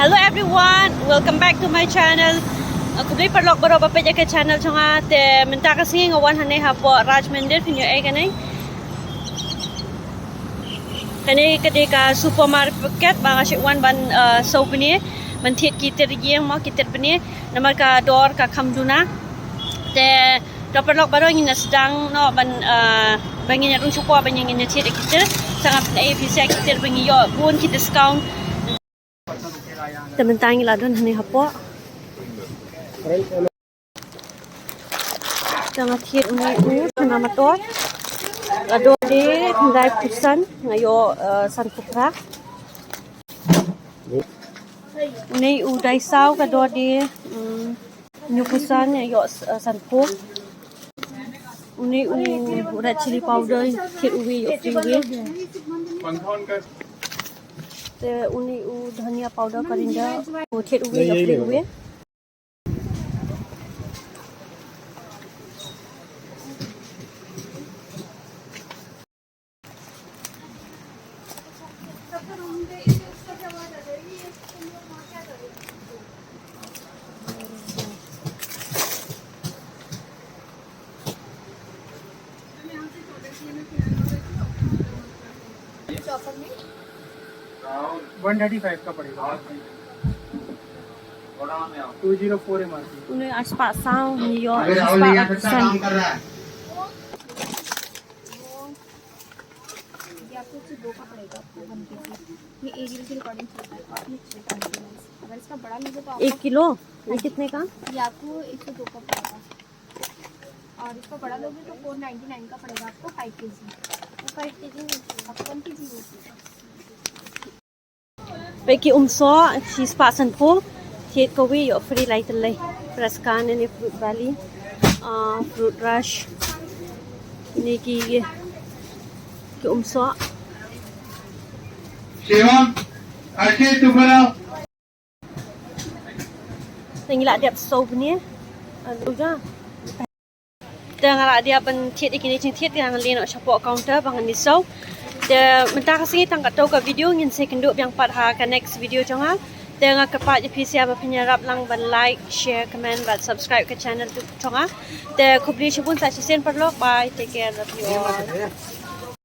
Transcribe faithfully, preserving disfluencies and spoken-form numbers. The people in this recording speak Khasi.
Hello everyone, welcome back to my channel. Uh, khublei paralok baroh ba peit ïa ka channel jong nga. Te mynta ka sngi nga wan hangne hapoh Raj Mandir, phin ïohi ïa kane. Kane ka dei ka supermarket ba nga shu wan ban, uh, siew bniah, ban thied ki tir ïing mo, ki tir bniah. Namar ka dor ka kham duna. Te to paralok baroh, ngin ïa sdang noh ban, uh, ba ngin ïa rung shapoh, ba ngin ïa thied ïa ki tir. Sa nga pyni ïa phi sa ki tir ba ngi ïoh bun ki discount. Te mynta ngi la don hangne hapoh. Te nga thied une u chana mator. Ka dor de khyndaiphew san, nga ïoh, eh, sanphew phra. Une u daisaw ka dor de, mm, hynñiewphew san, nga ïoh, eh, sanphew. Une u red chili powder, thied uwei ïoh free uwei. Te une u dhania powder, coriander, u thied uwei ïoh free uwei. One thirty five का पड़ेगा। Two zero four M R P. Une arspah saw, ngi ïoh arspah arphew san. ये आपको एक सौ दो का पड़ेगा, आपको वन केजी। ये एरियल के रिकॉर्डिंग चलता है, आपने चेक कर लिया। अगर इसका बड़ा लोगे तो आपको एक किलो? ये कितने का? ये आपको एक सौ दो का पड़ेगा। और इसका बड़ा लोगे तो फोर नाइंटी नाइन का पड़ेगा आपको, फाइव केजी। फाइव केजी नहीं चाहिए। आपको वन केजी नहीं चाहिए। Peit ki umsoh, shispah sanphew, thied kawei ïoh free lai tylli. Fresh ka ne, ne fruit valley, ah, fruit rush. Ne ki, ki umsoh. Shivam, Ashit, ऊपर आओ। Te ngi la dep siew bniah. Alu ja. Te nga la dep ban thied ïa kine jingthied, te ngan leit noh shapoh counter ba ngan ïa siew. Te mynta ka sngi tang katto ka video, ngin sa ïakynduh biang pat ha ka next video jong nga. Te nga kyrpad ïa phi sa ba phin ïarap lang ban like, share, comment bad subscribe ka channel jong nga. Te khublei shibun sa shisien paralok, bye, take care, love you all.